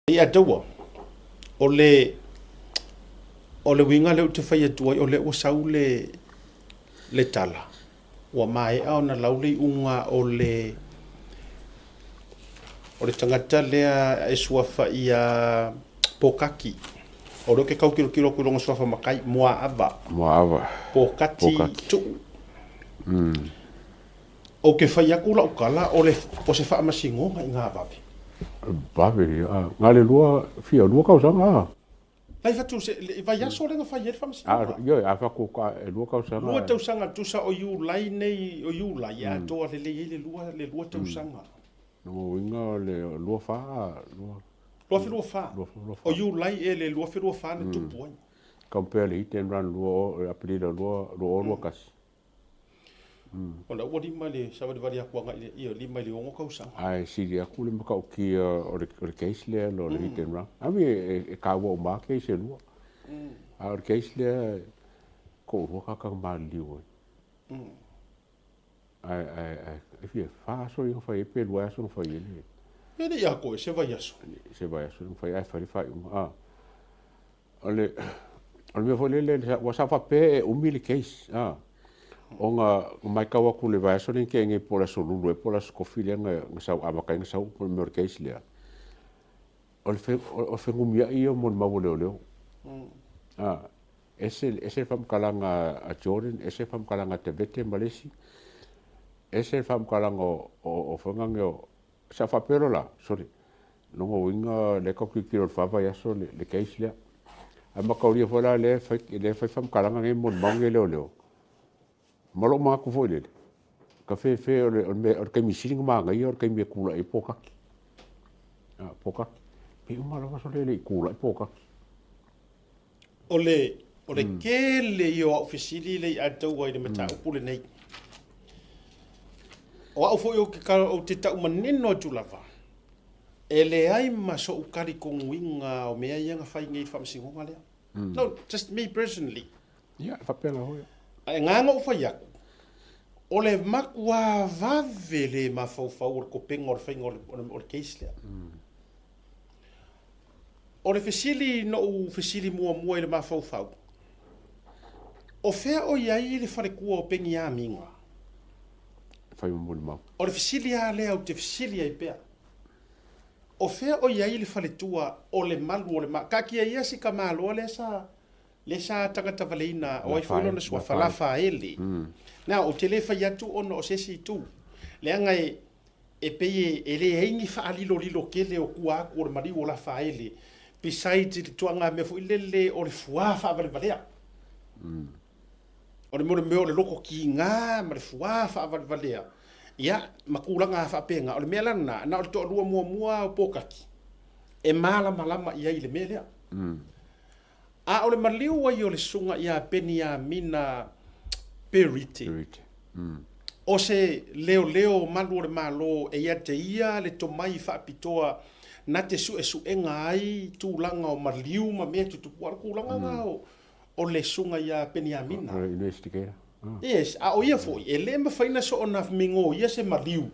Ia taua, o le, o le uiga lea ou te fai atu ai, o lea ua sau le, le tala, ua maea ona lau le iuga o le, o le tagata lea e suafa ia Pokaki. O lea ou te tau tilotilo atu i lona suafa matai, Muaava. Muaava. Pokati, Pokati. Tuu. Ou te fai atu lau tala, o le, o se faamasinoga i ngā vave. Vave, a, ngā le lua, fia lua tausaga, a. Lai fatu se, le vaiaso lea na fai ai le faamasinoga. A, ioe, a fatu ka, e lua tausaga. Lua tausaga, tusa o Iulai nei, o Iulai, e atoa lelei ai le lua, le lua tausaga. Lona uiga o le lua fa, lua. 2024. O Iulai e le 2024 na tupu ai. Compare le hit and run lua o, Aperila lua, 2021. O la ua lima i le savalivali atu agai i le, ioe, lima i le ono tausaga. Ae sili atu le matautia o le, o le case lea o le hit and run. Ave e, e taua uma lava case e lua. A o le case lea, e toalua tagata na maliliu ai. Ae, ae, ae, e fia fa aso ia na fai ai pe lua aso na fai ai le. E le i atoa i se vaiaso. Se vaiaso na fai ai, ae fai le faaiuga. A, O le, o le mea foi lele, ua sa faapea e umi le case, a, ona na matau atu i le vaiaso lea na tea nei po o le aso Lulu ea po o le aso Tofi lea na, na sau, amata ai ona sau le mea o le case lea, o le fe, o le fenumiai ia o molimau a leoleo. A, ese, ese le faamatalaga a Jordan, ese le faamatalaga a Tavete ma le isi, ese le faamatalaga o, o, o faiga nei o, Sa faapea loa la, sole, lona uiga lea e tau tilotilo i le fa vaiaso le, le case lea. Ae mataulia foi la lea e fai, lea e fai faamatalaga nei molimau nei leoleo, ma lou manatu foi lele, ka fefe o le, o le mea, o le taimi sili ona manaia o le taimi e tulai ai Pokaki. A, Pokaki. Pei uma lava sole e le i tulai Pokaki. O le, o le tele ia o au fesili lea i Ataua i le mataupu lenei. O au foi ou te, ou te tau manino atu lava, e leai ma so'u talitonuina o mea ia na fai nei i le faamasinoga lea. No, just me personally. Ia, e faapena foi. Ae na ona ou fai atu, o le matua vave le mafaufau o le topenga o le faiga o le, o le, o le case lea. O le fesili na ou fesili muamua i le mafaufau, o fea o i ai le faletua o Peniamina? Fai ma molimau. O le fesili lava lea ou te fesili ai pea. O fea o i ai le faletua o le malu o le ma... Taatia ia si tamaloa lea sa lea sa tagatavaleina, o ai foi lona suafa, Lafaele. Now, ou te le fai atu ona o se isi itu, leaga e e pei e leai ni faalilolilo tele o tua atu o le maliu o Lafaele, besides i le tulaga mea foi lele o le fuā faavalevalea. O le mea o le mea o le loto kiga ma le fuā faavalevalea, ia, ma tulaga faapena. O le mea la lena, na o le toalua muamua lava o Pokaki e malamalama i ai i le mea lea. A o le maliu ai o le susuga ia Peniamina Perite, o se leoleo malu o le Malo e ia te ia le tomai faapitoa na te suesuega ai tulaga o maliu ma mea tutupu, a o le tulaga lena o le susuga ia Peniamina. O le investigator. Yes, a o ia foi, e le mafai na soona migoia se maliu.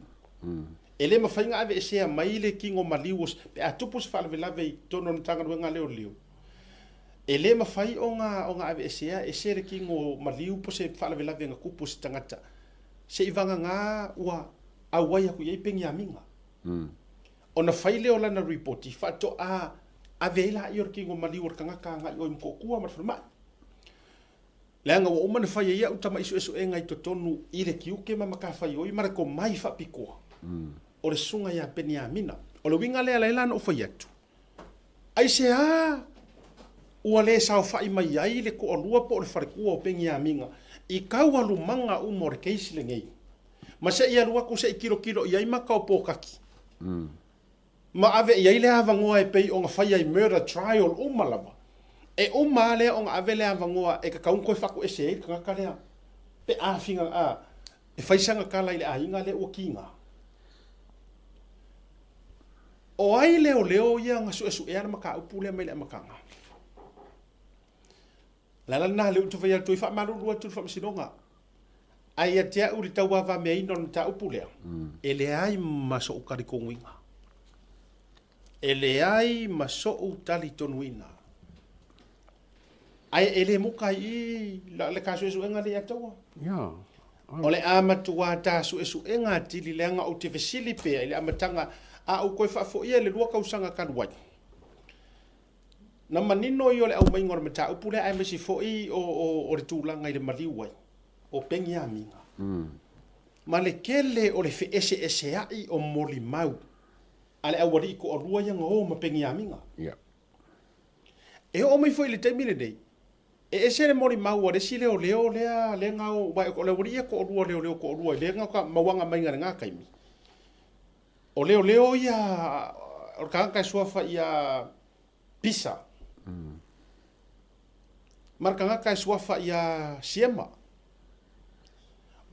E le mafai ona aveesea mai le tino maliu o se, pe a tupu se faalavelave i totonu o le Matagaluega a Leoleo, E le mafai ona ona aveesea ese le tino maliu po se faalavelave na tupu i se tagata seivagana ua auai atu i ai Peniamina. Ona fai lea o lana ripoti faatoa ave ai laia o le tino maliu o le tagata agai o i Motootua ma le falemai. Leaga ua uma ona fai e ia au tamai suesuega i totonu i le tiute ma matafaioi ma le tomai faapitoa o le susuga ia Peniamina. O le uiga lea la na ou fai atu, Aisea ua le saofai mai ai le toalua po o le faletua o Peniamina i taualumaga uma o le case lenei, ma se i alu atu se i tilotilo i ai maka o Pokaki, ma ave i ai le avanoa e pei ona faia i murder trial uma lava? E uma lava lea ona ave le avanoa e tatau ona toe faatoese ai le tagata lea pe a fina, e fai sana tala i le aiga lea ua kiga. O ai leoleo ia na suesuea le mataupu lea mai le amataga? O le ala lena lea ou te fai atu ai, faamalulu atu i le Faamasinoga. Ae ia te au i le tauavameaina o le mataupu lea, e leai ma sou talitonuina. E leai ma soʻu talitonuina. Ae e le muka ai i la le ka suesuega lea ia te ua. Ia. O le a matua ta suesuega atili leaga ou te fesili pea i le amataga a ou toe faafoia i le 2 tausaga talu ai. Na manino ia o le aumaiga o le mataupu lea aemaise foi o le tulaga i le maliu ai o Peniamina ma le tele o le feeseeseai o molimau a le aualii toalua ia na o ma Peniamina. Ia. E oo mai foi i le taimi lenei, e ese le molimau a le isi leoleo lea lea na o, aua o le aualii ia e toalua leoleo toalua i lea na mauaga maiga i lena taimi. O leoleo ia, o le tagata e suafa ia Pisa, ma le tagata e suafa ia Siema.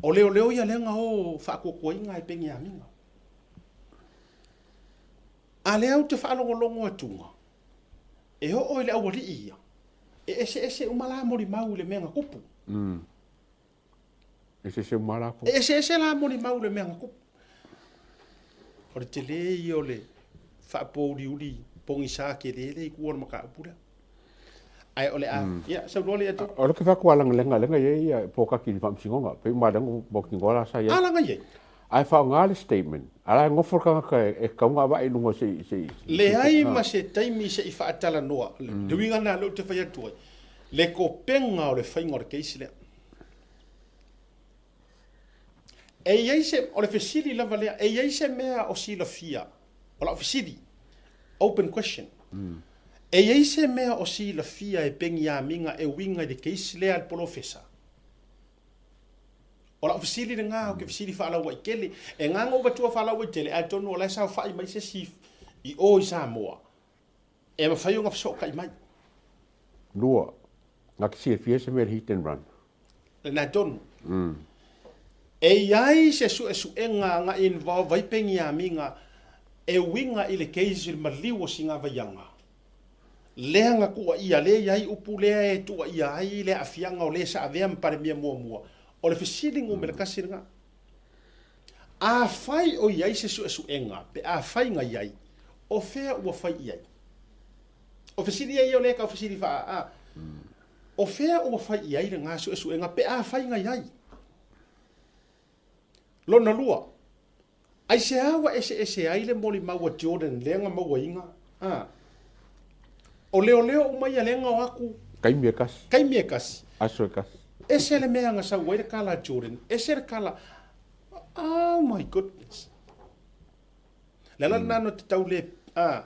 O leoleo ia lea na o faatuatuaina e Peniamina. A lea ou te faalogologo atuga, e oo i le aualii ia, e eseese uma la molimau i le mea na tupu. Eseese uma latou. E eseese la molimau i le mea na tupu. O le tele ia o le faapouliuli pogisa tele lea i tua o le mataupu lea. Ae o le a, ia, saunoa le atu. O le ke fatu alaga lenga lenga ia ia pōkaki i le faamasinoga, pei uma lenga mo kingoa la sa ia. Alaga ia. Ae faaaoga le statement, a la e nofo le tagata e tatau ona avai i luga se i, se i. Leai ma se taimi se i faatalanoa, le uiga lena lea ou te fai atu ai, le kopenga o le faiga o le case lea. E i ai se, o le fesili lava lea, e i ai se mea o silafia, o lau fesili, open question, e i ai se mea o silafia e Peniamina e uiga i le case lea a le polofesa? O lau fesili lena, ou te fesili faalauaitele. E gā na ou avatua faalauaitele, atonu o la e saofai mai se isi i o i Samoa, e mafai ona fesootai mai. 2, Na te silafia se mea le hit and run. Lena tonu. E i ai se suesuega na involve ai Peniamina e uiga i le case i le maliu o Sigavaiaga, lea na tuuaia, lea e i ai upu lea e tuuaia ai le aafiaga o le sa avea ma Palemia muamua. O le fesili numera tasi lena. Afai o i ai se suesuega, pe afai na i ai, o fea ua fai i ai? O fesili ia ia o lea e tau fesili faa, a. O fea ua fai i ai lena suesuega pe afai na i ai? Lona lua, aisea ua eseese ai le molimau a Jordan lea na mauaina? A. O leoleo uma ia lea na o atu. Taimi e tasi. Taimi e tasi. Aso e tasi. Ese le mea na sau ai le kala a Jordan, ese le kala. Oh my goodness. Le ala lena no te tau le, a,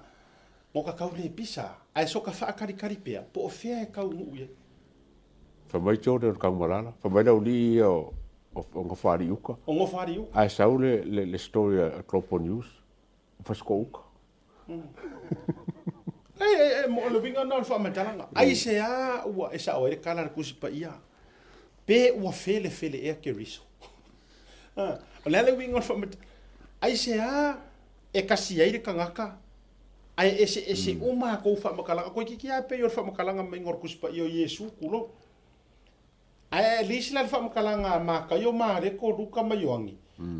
mo ka kau le pisa, ae so ka faakalikali pea, po o fea e kau nuu i ai. Fai mai Jordan o Tanumalala, fai mai le aualii ia o, o Nofoalii uka. O Nofoalii uka. Ae sau le, le, le story a Global News, o Fasitoouta uka. E, e, e, mo le uiga lena o le faamatalaga. Aisea ua e sao ai le kala a le Tusi Paia? Pe ua felefele ea Keriso? O le a le uiga o le faamatalaga? Aisea e kasi ai le tagata ae eseese uma a tou faamatalaga? Toeitiiti lava pei o le faamatalaga maiga o le Tusi Paia o Iesu, tulou. Ae at least la le faamatalaga a Mataio, Mareko, Luka ma Ioane,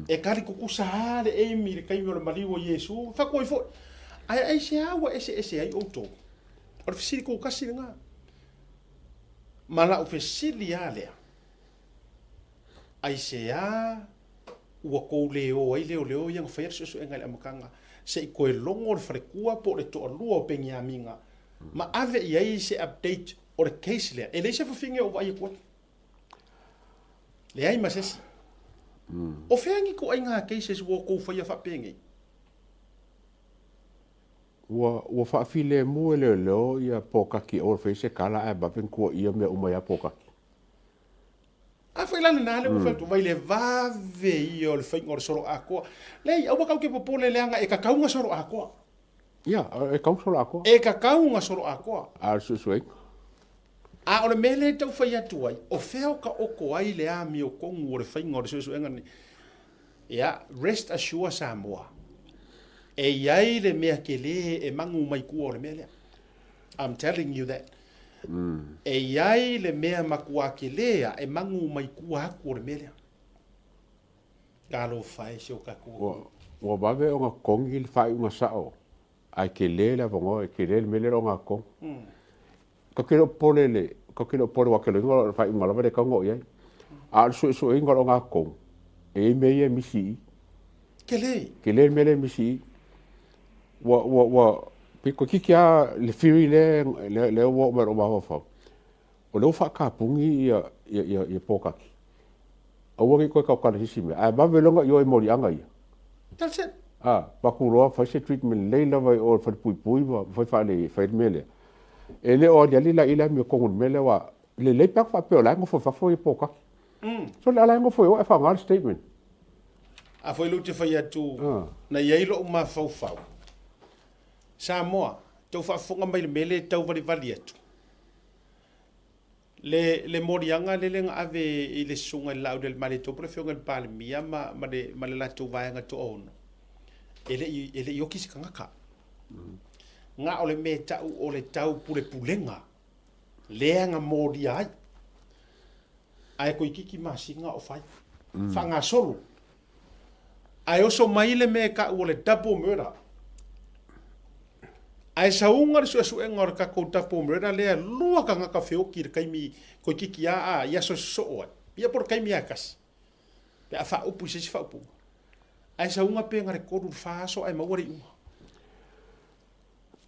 e tali tutusa lava le aim i le taimi o le maliu o Iesu, fai atu ai foi. Ae aisea ua eseese ai outou? O le fesili tutasi lena. Ma lau fesili lava lea, aisea ua tou le o ai leoleo ia na faia le suesuega i le amataga se i toe logo le faletua po o le toalua o Peniamina ma ave i ai se update o le case lea, e leai se fafine o vaai atu ai. Leai ma se isi. O fea ni ituaiga cases ua outou faia faapenei? Ua, ua faafilemu e leoleo ia pōkaki aua le faia se tala ae vave ona tuuaia mea uma ia pōkaki. A foi la lena lea ua fai atu, vai le vave ia o le faiga o le solo atoa. Leai, aua tatou te popole leaga e tatau ona solo atoa. Ia, e tatau ona solo atoa. E tatau ona solo atoa. A o le suesuega. A o le mea lea e tau fai atu ai, o fea o taoto ai le amiotonu o le faiga o le suesuega lenei? Ia, rest assure Samoa, e i ai le mea tele e magu mai tua o le mea lea. I'm telling you that. E i ai le mea matua tele a e magu mai tua atu o le mea lea. Talofa e si o tatou atunuu. Ua vave ona togi le faaiuga sao. Ae tele le avanoa, e tele le mea lea e le o ogatotonu. Tatou te le o popole i le, tatou te le o popole aua o le tele o le faaiuga lava lea e tatau ona oo i ai. A o le suesueina o le ogatotonu, e i ai mea ia e misi i i. Tele. Tele le mea lea e misi i i. Ua, ua, ua, toeitiiti lava le theory lea, lea ua oo mai i lou mafaufau, o lea ua faatapuni ia, ia, ia, ia Pōkaki, aua ne i toe tautala i se isi mea, ae vave loa ona ioe i moliaga ia. That's it. A, avatu loa fai se treatment lelei lava i o i le falepuipui ma fai faalelei e fai ai le mea lea. E le o aliali la i i le amiotonu i le mea lea aua e lelei pe a faapea o la e nofo i fafo ia Pōkaki. Sole a la e nofo i o ae faaaoga le statement. A foi lea ou te fai atu, na i ai lou mafaufau, Samoa, tou faafofoga mai i le mea lea e tauvalivali atu. Le, le moliaga lele na ave i le Susuga i le Laaulialemalietoa po o le Afioga i le Palemia ma, ma, le, ma le latou vaega toaono, e le i, e le i oki se tagata. Na o le mea e tau o le taupulepulega lea na molia ai. Ae toeitiiti masina o fai. Faagasolo. Ae oso mai le mea e tau o le double murder. Ae sauga le suesuega o le tatou double murder lea, lua tagata feoti i le taimi toeitiiti a a i aso sosoo ai. Ia po o le taimi lava e tasi. Pe a faaupu i se isi faaupuga. Ae sauga pe na le 3 i le 4 aso ae maua le iuga.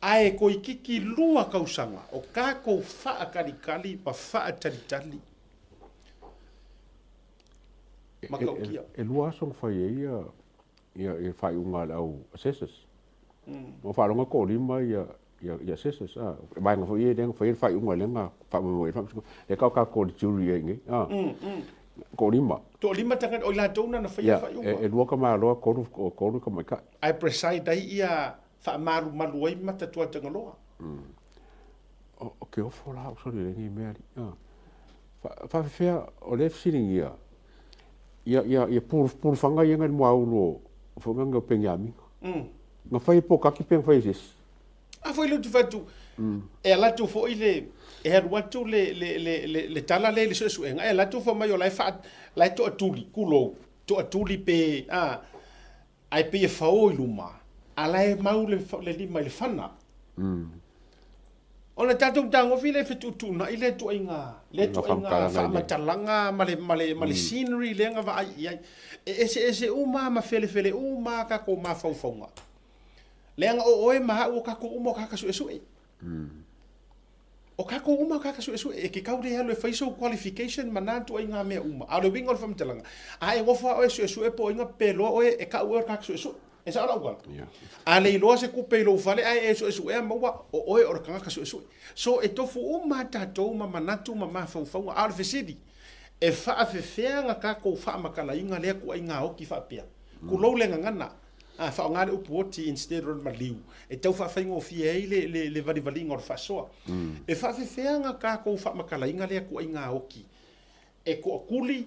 Ae toeitiiti 2 tausaga o tatou faatalitali ma faatalitali. Matautia. E lua aso na fai ai ia faaiuga a le au assessors. Na ou faalogo e toalima ia assessors a, vaega foi ia lea na fai ai le faaiuga lea na faamoemoe i ai le faamasinoga. Lea e tau tatou o le jury i ai nei a. Toalima. Toalima tagata, o i latou na na faia le faaiuga. E lua tamaloa, tolu tamaitai. Ae preside ai ia faamalumalu ai mata tuatagaloa. O ke ofo la au soli lenei mea alii. Faafefea o lea e fesiligia ia, ia, ia pulufaga ia nai le muaulu o foi nai o Peniamina. Na fai e Pokaki pe na fai e se isi? A foi lea ou te fai atu, e alu atu foi le, e alu atu le, le, le, le, le tala lea i le suesuega, e alu atu fai mai o la e faa, la e toatuli, tulou, toatuli pe, a, Ae pei e fao i luma, a la e mau le lima i le fana. Ona tatou tagofi lea e fetuutuunai lea ituaiga, lea ituaiga faamatalaga ma le, ma le, ma le scenery lea na vaai i ai. E eseese uma ma felefele uma a tatou mafaufauga. Leaga o oe ma au o tatou uma o tagata suesue. O tatou uma o tagata suesue, e te tau le alu e fai sou qualification ma na ituaiga mea uma. A o le uiga o le faamatalaga, a e nofo lava oe e suesue po o ai na peloa oe, e tau oe o le tagata suesue. E sao lau tala? A le iloa se tupe i lou fale ae e suesuea maua o oe o le tagata suesue. So e tofu uma lava tatou ma manatu ma mafaufauga. A o le fesili, e faafefea na tatou faamatalaina lea ituaiga oti faapea? Tulou le gagana. A faaaoga le upu oti instead o le maliu e tau faafaigofie ai le, le, le valivaliga o le faasoa. E faafefea na tatou faamatalaina lea ituaiga oti? E toatuli,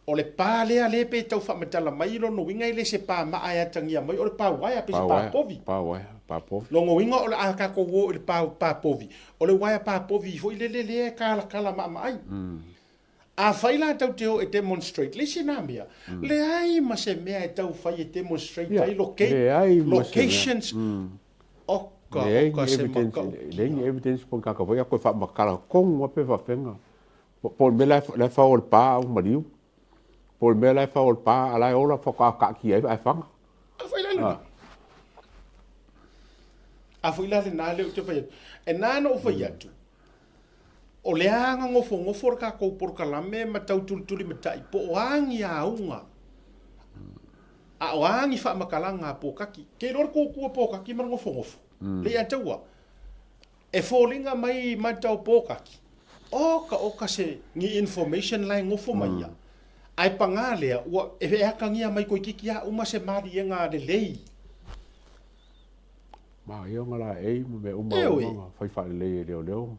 o le pa lea lea pe tau faamatala mai lona uiga e le se pa maa e atagia mai, o le pa uaea pe se pa povi. Pa uaea, pa povi. Lona uiga o le a tatou o i le pa, pa povi, o le uaea pa povi foi lele lea e talatala maamaai. Afai la tau te o e demonstrate le isi na mea, leai ma se mea e tau fai e demonstrate ai locations, oka oka se matautia. Leai ni evidence po o ni tagata foi ia toe faamatala tonu lava pe faafefea po o le mea la e fao e le pa a ua maliu, po o le mea la e fao e le pa a o la e ola faatoa taatia ai ae faga. Afai la lena. Afai la lena lea ou te fai atu. E na ona ou fai atu, O le a na nofonofo le tatou polokalame ma tau tulitulimatai po o a ni auga a o a ni faamatalaga a Pōkaki. Ke iloa le kūkū a Pōkaki ma le nofonofo. Le ia taua. E foliga mai i mata o Pōkaki, oka oka se ni information la e nofo mai ia. Ae pagā lea, ua e atagia mai toeitiiti lava uma se maliega lelei. Maia ona laei ma mea uma uma na fai faalelei e leoleo.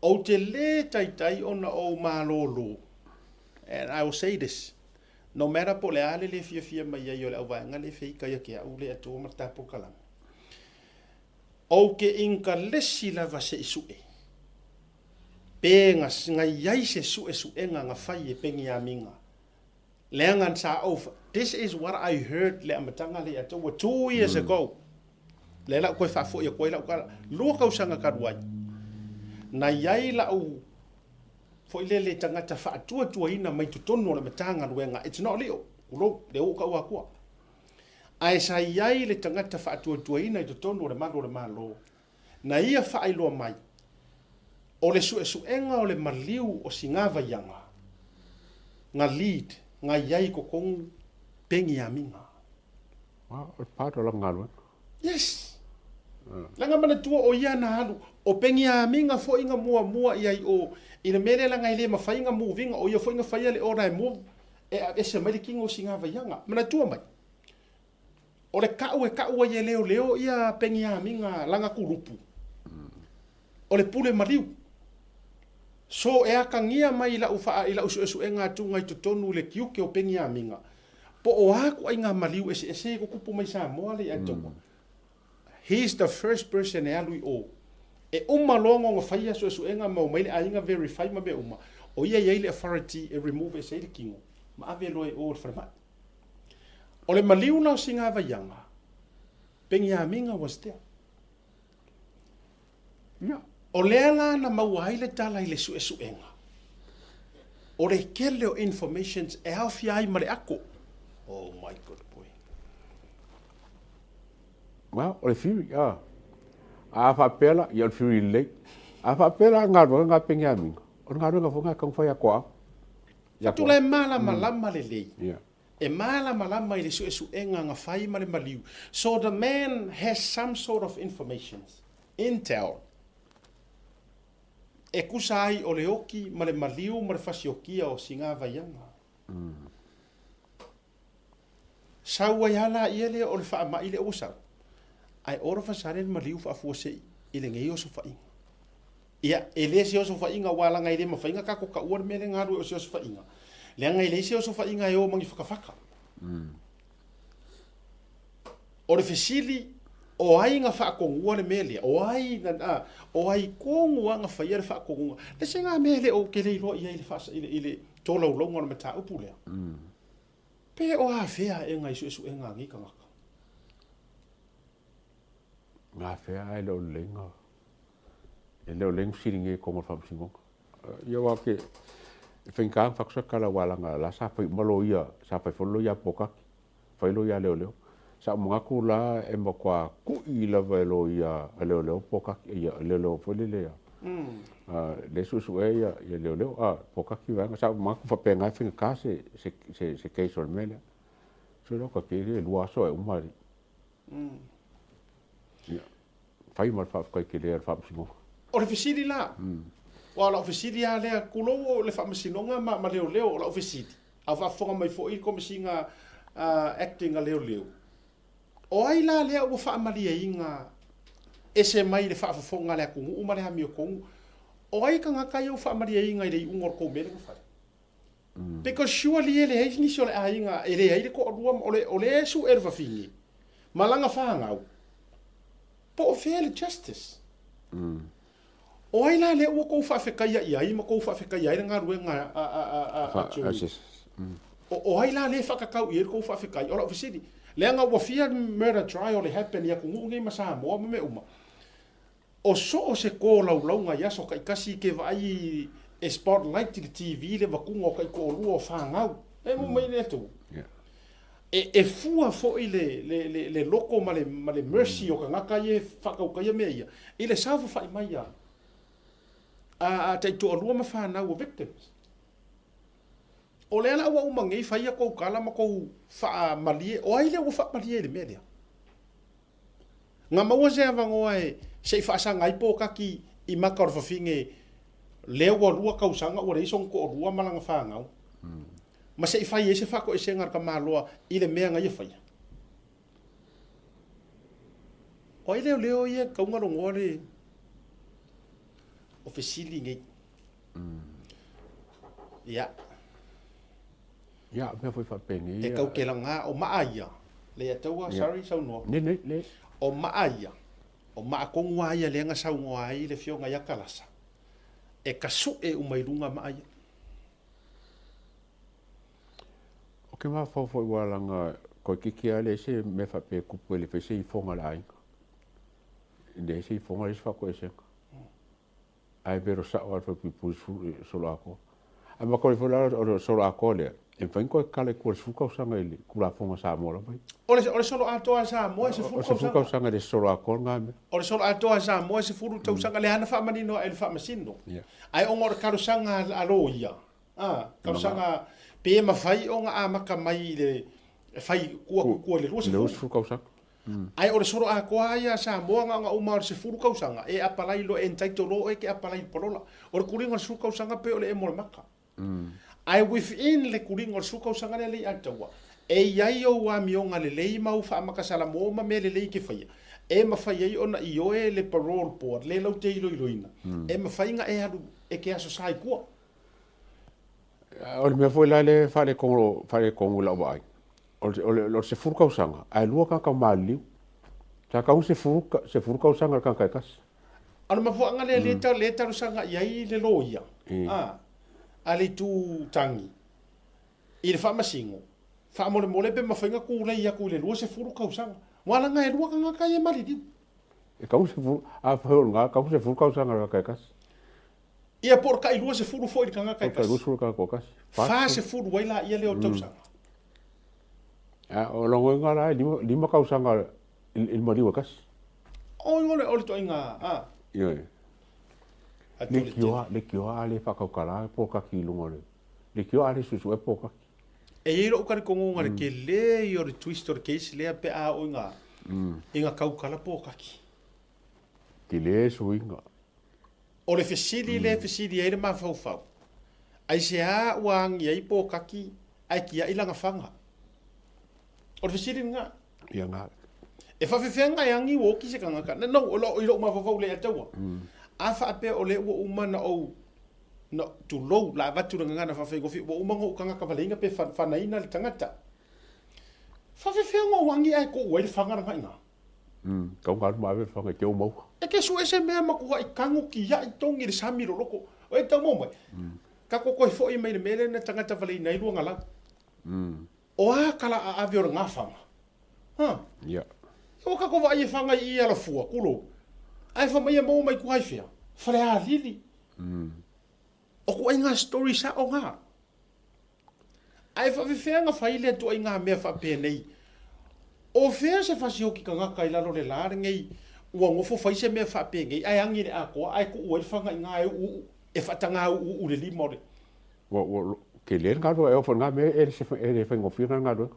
Ou te lē taitai ona ou malōlō, and I will say this, no matter po o le a le lē fiafia mai ai o le auvaega lē feika ia te a'u lē atoa ma le ta polokalame, ou te inkalesi lava se i su'e pe na i ai se su'esu'ega na fai e Peniamina. Leaga sa ou This is what I heard le amataga lea ia te ua 2 years ago. Lea la ou toe faafoi atu ai lau tala, 2 tausaga talu ai, na i ai lau foi lele tagata faatuatuaina mai totonu o le Matagaluega, it's not lio, tulou, lea ua ou taua atua. Ae sa i ai le tagata faatuatuaina i totonu o le malu o le Malo, na ia faailoa mai, o le suesuega o le maliu o Sigavaiaga, na lead, na i ai i totonu Peniamina. O le part o lana galuega. Yes. Leaga manatua o ia na alu, o Peniamina foi na muamua i ai o, i le mea lea leaga e le mafai na move ina, o ia foi na faia le order e move, e aveese mai le tino o Sigavaiaga. Manatua mai, o le ka'u e ka'u ai e leoleo ia Peniamina lana kulupu, o le pule maliu. So e atagia mai i la'u faa, i la'u suesuega atuga i totonu i le tiute o Peniamina, po o a ituaiga maliu eseese e tutupu mai Samoa le ia te ua. He is the first person e alu i o. E uma loa ona ona faia suesuega ma omai le aiga verify ma mea uma, o ia e i ai le authority e remove ese ai le tino ma ave loa i o i le falemai. O le maliu la o Sigavaiaga, Peniamina was there. Ia. O lea la na maua ai le tala i le suesuega, o le tele o informations e aofia ai ma le ako. Oh my good boy. Well, o le theory, a. A faapea la, ia o le theory lelei. A faapea la galuega nga Peniamina, o le galuega foi nga e taumafai atu au. Ia Tula e malamalama lelei. Yeah. E malamalama i le suesuega na fai ma le maliu. So the man has some sort of informations, intel, e kusa ai o le oki ma le maliu ma le fasiokia o Sigavaiaga. Sau ai lava laia lea o le faamai lea ua sau, ae all of a sudden maliu faafuasei i lenei osofaiga. Ia, e le se osofaiga aua leaga e le mafai ona tatou taua le mea lea na alu ai o se osofaiga, leaga e leai se osofaiga e o ma ni fatafata. O le fesili, o ai na faatonua le mea lea? O ai na, o ai tonu lava na faia le faatonuga? Le se na mea e le o, ou te le iloa i ai i le, i le tolaulauga o le mataupu lea. Pe o afea aega i suesuega a nei tagata? Gafea ae le o lelei na, e le o lelei na fesiligia i totonu o le faamasinoga. Ia aua ke, e faigata ona fai atu se tala aua leaga la sa fai uma loia, sa fai foi le loia a Pokaki, fai loia a leoleo. Sa ou manatu la e matua tui lava e loia a leoleo Pokaki, ia leoleo foi lele ia, lea e suesuea ia, ia leoleo, a Pokaki vaega. Sa ou manatu faapena e faigata se, se, se, se case o le mea lea. So le ka kele e 2 aso e uma alii. Ia, fai ma le faafetai tele a le Faamasinoga. O le fesili la, aua o lau fesili lava lea, tulou o le Faamasinoga ma, ma leoleo, o lau fesili, a o faafofoga mai foi le Komesina Acting a Leoleo, o ai la lea ua faamalieina ese mai le faafofoga a le atunuu ma le amiotonu, o ai tagata ia ua faamalieina i le iuga o le tou mea lea na fai? Because surely e leai nisi o le aiga e leai le toalua ma o le o lea e sue le fafine ma lana fanau po o fea le justice. O ai la lea ua tou faafetaia i ai ma tou faafetaia ai le galuega a a a a a Jeremy? O o ai la lea e faatatau i ai le tou faafetai? O lau fesili, leaga ua fia murder trial e happen i atunuu nei ma Samoa ma mea uma. O so o se tolaulauga i aso taitasi ke vaai e spotlight i le TV le avatuga o taitoalua o fanau. E mo mai le atu. E, e fua foi le, le, le, le loko ma le, ma le mercy o tagata ia e faatautaia mea ia i le saofafai mai a, a, a taitoalua ma fanau o victims. O lea la ua uma nei fai a tou tala ma tou faamalie, o ai lea ua faamalie i le mea lea? Na maua se avanoa e se i faasaga ai Pokaki i maka o le fafine lea ua 2 tausaga ua leai sona toalua ma lana fanau, ma se i fai ai se faatoesega a le tamaloa i le mea na ia faia. O ai leoleo ia e tatau ona logoa le o fesili nei. Ia. Ia, mea foi faapenei. E tau kelaga o maa ia. Le ataua, sorry, saunoa. Ne, ne, ne. O maa ia, o maa tonu lava ia lea na saunoa ai le Afioga ia Kalasa, e kasuʻe uma i luga maa ia. Ou te mafaufau foi aua leaga toeitiiti lava leai se mea faapea e tupu e le fai se ifoga a le aiga. E leai se ifoga leai se faatoesega. Ae velo sao lava le falepuipui i le solo atoa. Ae manatua foi la o le solo atoa lea, e mafai ona toe tatala i tua i le 10 tausaga i le Tulafono a Samoa lava ia. O le, o le solo atoa a Samoa e 10 tausaga. O le 10 tausaga e le solo atoa lena mea. O le solo atoa a Samoa e 10 tausaga, lea na faamanino ae le Faamasino. Yeah. Ae ona o le talosaga a loia, a, talosaga pe mafai ona amata mai i le fai tuu atu i tua i le 20. Le 20 tausaga. Ae o le solo atoa lava ia a Samoa na ona uma o le 10 tausaga e apalai loa e entitle loa oe e te apalai i le palola. O le tuliga o le 10 tausaga pei o le emo o le maka. Ae within le tuliga o le 10 tausaga lea le i ataua, e i ai ou amioga lelei ma ou faamakasalamoa ma mea lelei e te faia, e mafai ai ona ioe le parole board lea latou te iloiloina, e mafai ona e alu e te asosa i tua. O le mea foi la lea e faaletonu, faaletonu i lau vaai, o le 10 tausaga, ae lua tagata maliliu. Sa tatau ona 10 tausaga i le tagata e tasi. O le mafuaaga lea lea e talosaga i ai le loia a le itu tagi i le faamasino, faamolemole pe mafai ona tulei atu i le 20 tausaga. Aua leaga e lua tagata ia e maliliu. E tatau ona 10, afai o lena, e tatau ona 10 tausaga i le tagata e tasi. Ia po o le tai 20 foi i le tagata e tasi. Po o le tai 20 i le tagata e tasi. 40 ai laia lea o tausaga. A o logoina la e 5 tausaga i le maliu e tasi. Oi o le ituaiga a. Ioe. Leitioa a le faatautala pokaki i luga o le leitioa a le suesuea pokaki. E i ai lou talitonuga i le tele ia o le twist o le case lea pe a oo i ga tautala pokaki. Tele suiga. O le fesili lea e fesili ai le mafaufau, aisea ua agi ai pokaki ae tiai lana faga? O le fesili lena. Ia na. E faafefea e agi ua oti se tagata? No, i lou mafaufau le ataua. A faapea o lea ua uma na ou na tulou la avatu le gagana faafaigofie ua uma ona ou tagata valeina pe fanaina le tagata. Faafefea ona ou agi ae tuu ai le faga lena i ina? Tau galu ma ave le faga i te ou maua. E te sue se mea matuai tago kiai togi i le sami loloto. O e tau maua mai. Tatou toe foi mai le mea lea na tagata valeina ai Luagalau. O a tala aave o lena faga? Ha? Ia. Ua tatou vaai e faga i i Alafua, tulou. Ae fai mai e maua mai tua i fea? Falealili. O ituaiga story sao na. Ae faafefea na fai lea ituaiga mea faapenei? O fea se fasioti tagata i lalo o le la lenei ua nofo fai se mea faapenei ae agi i le atoa ae tuu ai le faga i ina e uuuu, e faataga uuuu i le lima o le. Ua, ua tele le galuega, e oo foi i lena mea e le faigofie lena galuega.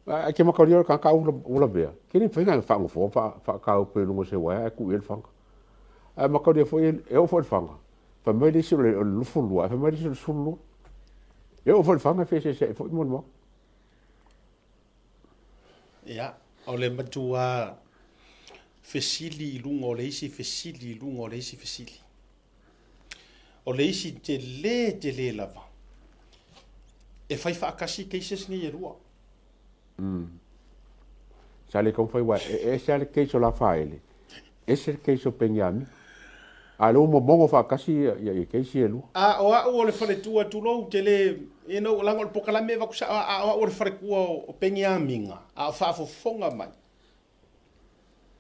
Ae te mataulia o le tagata ua lavea, e le mafai ona faanofoa faataupe i luga o se uaea ae tuu i ai le faga. Ae mataulia foi e oo foi i le faga, fai mai le isi o le 22, ae fai mai le isi o le 12. E oo foi i le faga e feeseeseai foi molimau. Ia, o le matua fesili i luga o le isi fesili i luga o le isi fesili. O le isi tele tele lava, e fai faatasi cases nei e lua. Sa le taumafai aua e ese lava le case o Lafaele, ese le case o Peniamina. A o lea ua momono faatasi ia case ia e lua. A o au o le faletua, tulou, te le, you know, leaga o le polokalame e avatu sao, a o au o le faletua o Peniamina, a o faafofoga mai,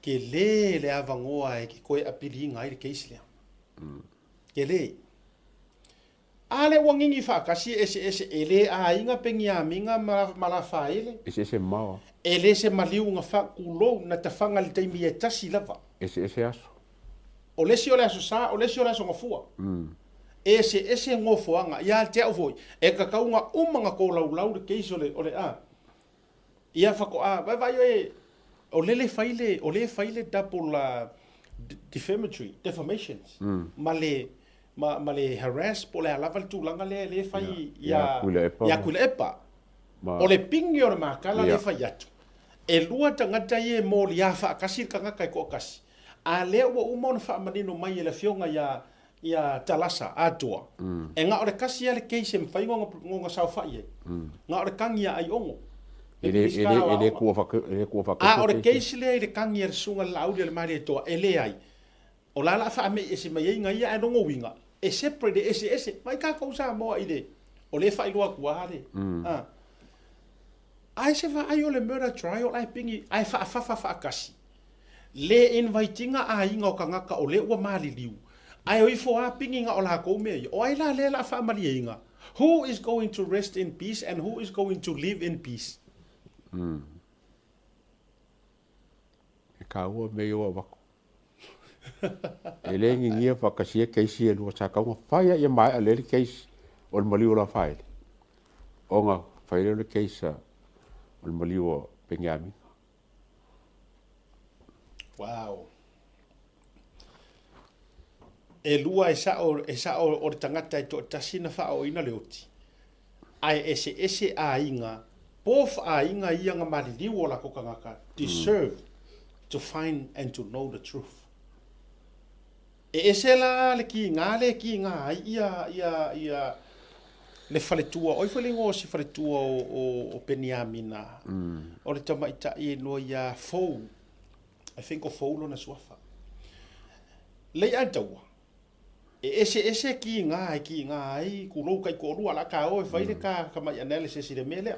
Tele le avanoa e toe apiliina ai le case lea. Tele. A lea ua gigi faatasi e eseese, e le aiga Peniamina ma Lafaele. Eseese mamao. E le se maliu na fa, tulou, na tafaga i le taimi e tasi lava. Eseese aso. O le isi o le Aso Sa, o le isi o le Aso Gafua. E eseese nofoaga. Ia te au foi, e tatau ona uma ona tolaulau le case o le, o le a. Ia faatoa vaai oe, o lele fai le, o lea e fai le double defamatory, defamations ma le, ma, ma le harass po o le a lava le tulaga lea lea e fai ia ia Tuilaepa. O le pigi o le makala lea e fai atu, e lua tagata ia e moliā faatasi le tagata e toatasi, a lea ua uma ona faamanino mai e le afioga ia ia Talasa atoa, e na o le tasi lava le case e mafai ona saofai ai, na o le tagi a Aiono. E le, e le, e le tuua faatasi. A o le case lea i le tagi a le Susuga i le Laauli a le Malietoa, e leai. O la o le a faame'i ese mai ai na ia, ae lona uiga, e separate, e eseese. Mai tatou Samoa i le, o lea e faailoa atu lava le, a. Ae se vaai o le murder trial ae pigi ae faafafa faatasi le invite ina aiga o tagata o lea ua maliliu ae o ifo a pigi na o lakou mea ia. O ai la lea la a faamalieina? Who is going to rest in peace and who is going to live in peace? E kāua mea ia ua avatu. E le ngigia faatasia case e lua sa tau na fai a ia maea lea le case o le maliu o Lafaele ona fai lea o le case o le maliu o Peniamina. Wow. E lua e sao, e sao o le tagata e toatasi na faaooina le oti. Ae eseese aiga, both aiga ia na maliliu o latou tagata deserve to find and to know the truth. E ese la le kiga lea e kiga ai ia, ia, ia le faletua, oi foi le igoa o si faletua o, o, o Peniamina, o le tamaitai e iloa ia Fou, I think o Fou lona suafa. Lei a taua, E eseese kīngā e kīngā ai kulou kaikoʻolua la ka o e fai le ka kamai analysis i le mea lea.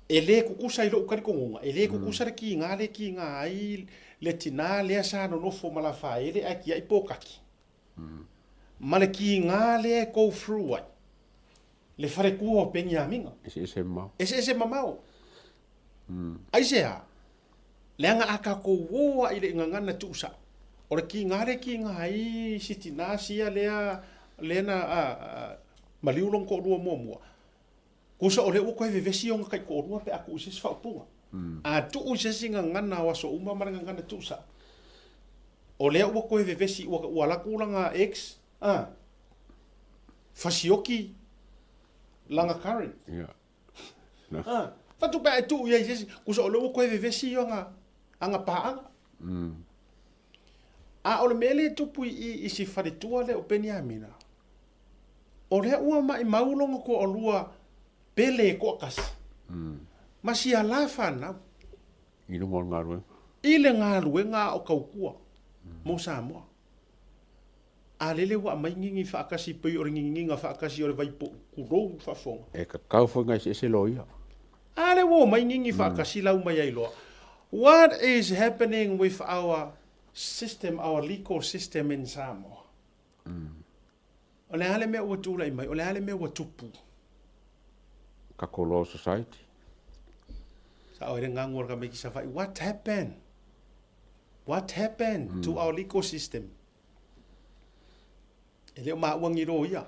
E lē kukusa i loʻu talitonuga, e lē kukusa le kīngā le kīngā ai le tinā lea sa nonofo ma Lafaele ae tiaʻi pōkaki. Ma le kīngā lea e go through ai le faletua o Peniamina. Eseese mamao. Eseese mamao. Aisea? Leaga a tatou o a i le gagana tuusao, o le kiga le kiga ai si tina sia lea lea na a, a, maliu lona toalua muamua. Kusa o lea ua toe vevesi ona taitoalua pe a tuu i se isi faaupuga. A tuu i se isi gagana o aso uma ma le gagana tuusao, o lea ua toe vevesi ua, ua alu atu lana ex a, fasioki lana current. Yeah. A, fatu pe a e tuu i ai se isi, kusa o lea ua toe vevesi ona aga paaga. A o le mea lea e tupu i i i si faletua lea o Peniamina, o lea ua maimau lona toalua pele e toatasi, ma si ala fanau. I luga o le galuega. I le galuega a o tautua mo Samoa. A lele ua aumai gigi faatasi pei o le gigiga faatasi o le vaipou, tulou le faafofoga. E tatau foi ona eseese loia. A lea ua omai gigi faatasi lau mai ai loa. What is happening with our system, our legal system in Samoa? O le a le mea ua tulai mai? O le a le mea ua tupu? Tatou Law Society. Sa oe le gagu o le tamaiti Savaii. What happened? What happened to our legal system? E le o maua ni loia.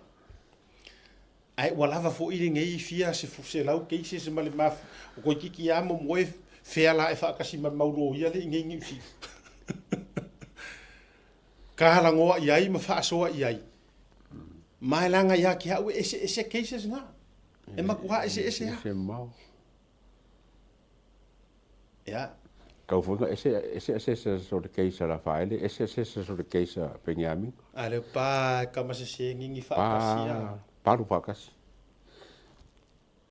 Ae ua lava foi lenei fia selau cases ma le maf, o toeitiiti lava momoe fea la e faatasi ma le mau loia le i nei Niu Sila. Talanoa i ai ma faasoa i ai. Ma e leaga ia te au e eseese cases na. E matua eseese lava. Ese mamao. Ia. Tau foi na ese ese assessors o le case a Lafaele, ese assessors o le case a Peniamina. A le pa e kama sese ngingi faatasi a. Pa, palu faatasi.